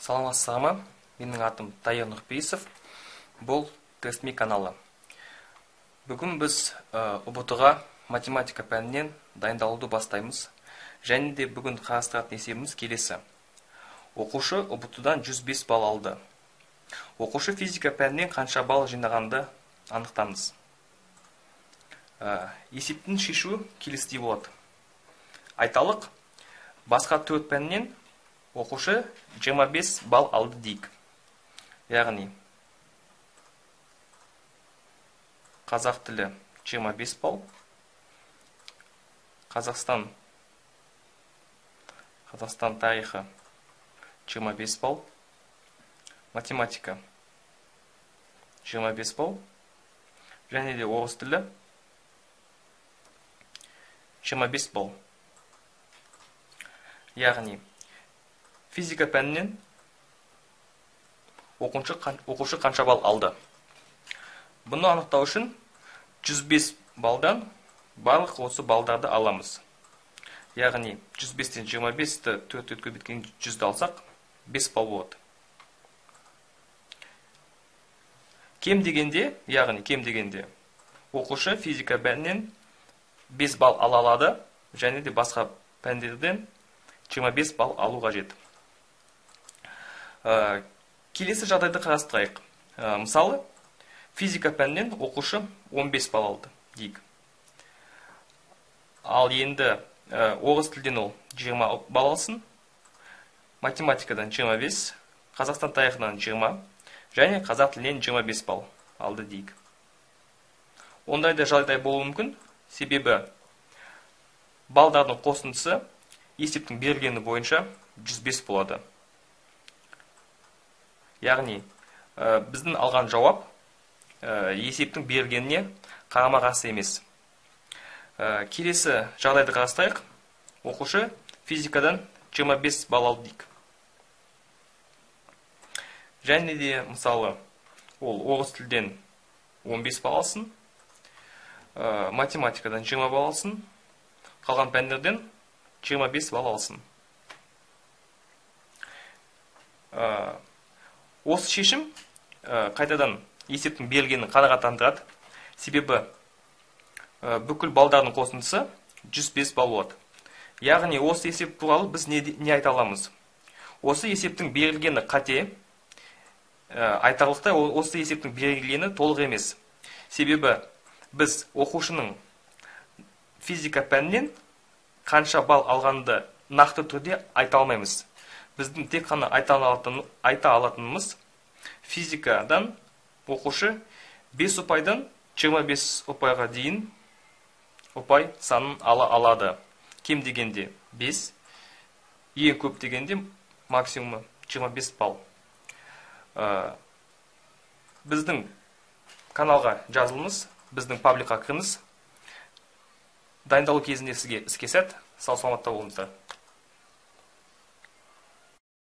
Саламатсыздар ма? Менің атым Тайыр Нұрпейісов. Бұл Тестми каналы. Бүгін біз ҰБТ-ға математика пәнінен дайындалуды бастаймыз. Және де бүгін қарастыратын есебіміз келесі. Оқушы ҰБТ-дан 105 балл алды. Оқушы физика пәнінен қанша балл жинағанды анықтаңыз. Есептің шешуі келесідей болады. Айталық, басқа 4 пәннен оқушы 25 балл алды дейік. Яғни қазақ тілі 25 балл, Қазақстан тарихы 25 балл, математика 25 балл, және де орыс тілі 25 балл. Яғни физика пәнінен оқушы қанша балл алды? Бұны анықтау үшін 105 балдан барлық осы балдарды аламыз. Яғни 105-тен 25-ті 4-ті көбейткен 100-ді алсақ, 5 балл болады. Кем дегенде, яғни кем дегенде оқушы физика пәнінен 5 балл ала алады, және де басқа пәндерден 25 балл алу қажет. Келесі жағдайды қарастырайық. Мысалы, физика пәнінен оқушы 15 балл алды дейік. Ал енді орыс тілден ол 20 балл алсын, математикадан 25, Қазақстан тарихынан 20 және қазақ тілінен 25 балл алды дейік. Ондай да жағдай болуы мүмкін, себебі балдардың қосындысы есептің берілгені бойынша 105 болады. Яғни, біздің алған жауап есептің берілгеніне қарама-қарсы емес. Келесі жағдайды қарастырайық. Оқушы физикадан 25 балл алды дейік. Және де, мысалы, ол орыс тілден 15 балл алсын, математикадан 20 балл алсын, қалған пәндерден 25 балл алсын. Осы шешім қайтадан есептің берілгенін қанағаттандырады. Себебі бүкіл балдардың қосындысы 105 балл болады. Яғни осы есеп туралы біз не айта аламыз? Осы есептің берілгені қате, айтарлықтай осы есептің берілгені толық емес. Себебі біз оқушының физика пәнінен қанша балл алғанды нақты түрде айта алмаймыз. Біздің тек қана айта алатынымыз физикадан оқушы 5 ұпайдан 25 ұпайға дейін ұпай санын ала алады. Кем дегенде 5, ең көп дегенде максимумы 25 балл. Біздің каналға жазылыңыз, біздің пабликқа кіріңіз. Дайындалу кезінде сізге іске сәт. Сау саламатта болыңыздар.